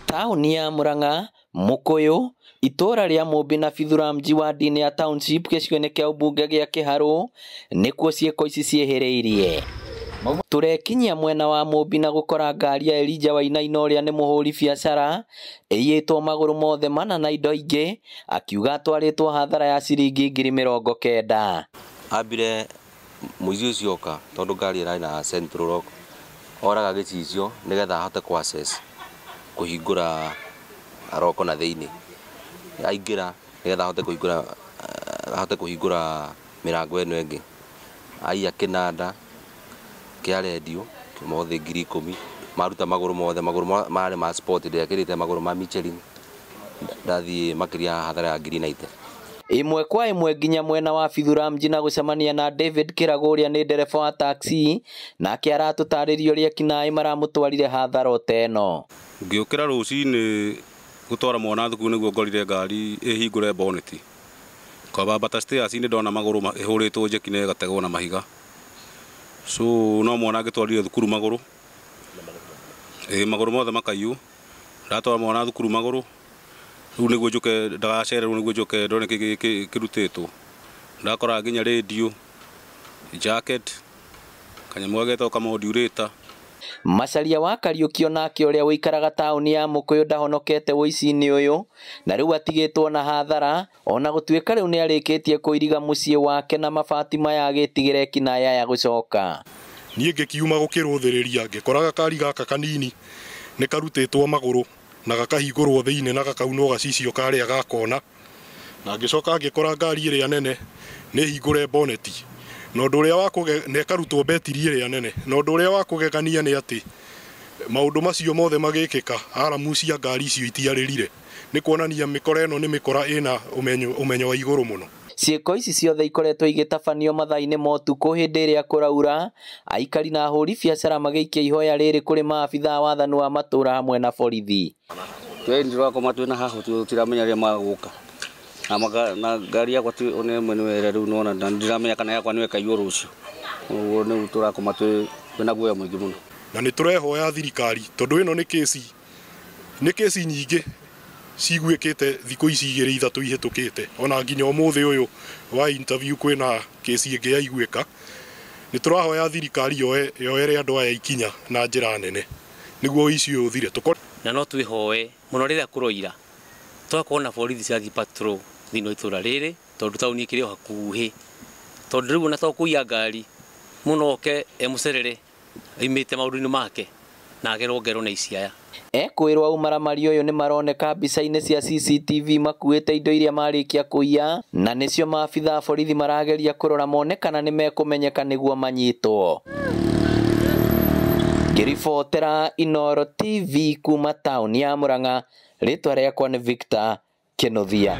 Taũni ya Murang'a, Mukuyu, itũũra rĩa Mũmbi na Bithuramji ward-inĩ ya Township gĩcigo-inĩ kĩa ũmbunge gĩa Kĩharũ nĩkuo ciĩko ici ciĩhĩrĩirie. Tũrekinyia mwena wa Mũmbi na gũkora ngari ya Elijah Wainaina ũrĩa nĩ mũhũri biacara ĩiyĩtwo magũrũ mothe mana na indo ingĩ, akiuga atwarĩtwo hathara ya ciringi 90,000. Ambire mũici ũcio oka tondũ ngari ĩrarĩ na central lock, oraga gĩcicio nĩgetha ahote kũ access kũhingũra roko na thĩinĩ, aingĩra nĩgetha ahote kũhingũra mĩrango ĩno ĩngĩ, aiya kĩnanda kĩa rendio mothe 10,000, maruta magũrũ mothe, magũrũ marĩ ma sport, ndekĩrĩte magũrũ ma Michelin, ndathiĩ makĩria hathara ya 90,000. Ĩmwe kwa ĩmwe nginya mwena wa Bithuramji na gũcemania na David Kĩragũ ũrĩa nĩ ndereba wa taxi, nake aratũtarĩria ũrĩa ekinaĩ maramũtwarire hathara ta ĩno. Ngĩũkĩra rũcinĩ gũtwara mwana thukuru nĩguo ngorire ngari ĩhingũre bonnet, kwambata stairs nĩ ndona magũrũ ĩhũrĩtwo njeki na ĩgategwo na mahiga, so no mwana ngĩtwarire thukuru magũrũ, magũrũ mothe makaiywo, ndatwara mwana thukuru magũrũ rĩu nĩguo njũke ndagacererwo, nĩguo njũke ndone kĩ kĩrutĩtwo, ndakora nginya radio, jacket, kanyamũ gagetagwo kamodulator. Macharia wa Kariũki onake ũrĩa ũikaraga taũni ya Mũkũyũ ndahonokete ũici-inĩ ũyũ na rĩu atigĩtwo na hathara ona gũtuĩka rĩu nĩarĩkĩtie kũiriga mũciĩ wake na mabati maya agĩtigĩra ekinaĩ aya gũcoka. Niĩ ngĩkiuma gũkĩrũthĩrĩria ngĩkora gakari gaka kanini nĩ karutĩtwo magũrũ na gakahingũrwo thĩinĩ na gakaunwo gacicio karĩa gakona, na ngĩcoka ngĩkora ngari ĩrĩa nene nĩ hingũre boneti, na ũndũ ũrĩa wa na ĩkarutwo betiri ĩrĩa nene, na ũndũ ũrĩa wa kũgegania nĩ atĩ maũndũ macio mothe magĩkĩka aramu cia ngari icio itiarĩrire, nĩ kuonania mĩkora ĩno nĩ mĩkora ĩna ũmenyo wa igũrũ mũno. Ciĩko ici ciothe ikoretwo igĩtabanio mathaa-inĩ ma ũtukũ hĩndĩ ĩrĩa kũraura, aikari na ahũri biacara magĩikia ihoya rĩrĩ kũrĩ maabithaa a wathani wa matũũra hamwe na borithi. Twendi tũrakoma twĩna haho tũtiramenya rĩrĩa magũka, na ngari yakwa ti one ĩmwe nĩwe ĩrĩa rĩu nĩwona, na ndiramenya kana yakwa nĩwe ĩkaiywo rũciũ, ũguo nĩguo tũrakoma twĩna guoya mũingĩ mũno. Na nĩ tũrehoya thirikari tondũ ĩno nĩ kĩci nyingĩ ciguĩkĩte thikũ ici igĩrĩ ithatũ ihĩtũkĩte, ona nginya ũmũthĩ ũyũ wa interview kwĩna kĩci ĩngĩ yaiguĩka. Nĩ tũrahoya thirikari yoere andũ aya ikinya na njĩra nene nĩguo ũici ũyũ ũthire. Na no twĩhoe mũno rĩrĩa kũroira twakorwo na borithi cirathiĩ patrol thĩinĩ wa itũũra rĩrĩ, tondũ taũni ĩkĩrĩ o hakuhĩ, tondũ rĩu ona to kũiya ngari mũno oke emũcerere aimĩte maũndũ-inĩ make na agerwo ngero na ici aya. Ekwĩrwo aumaramari ũyũ nĩ maroneka mbica-inĩ cia CCTV makuĩte indo iria marĩkia kũiya, na nĩcio maabithaa a borithi marageria kũrora mone kana nĩ mekũmenyeka nĩguo manyitwo. Ngĩribotera Inooro TV kuma taũni ya Murang'a, rĩtwa rĩakwa nĩ Victor Kĩnuthia.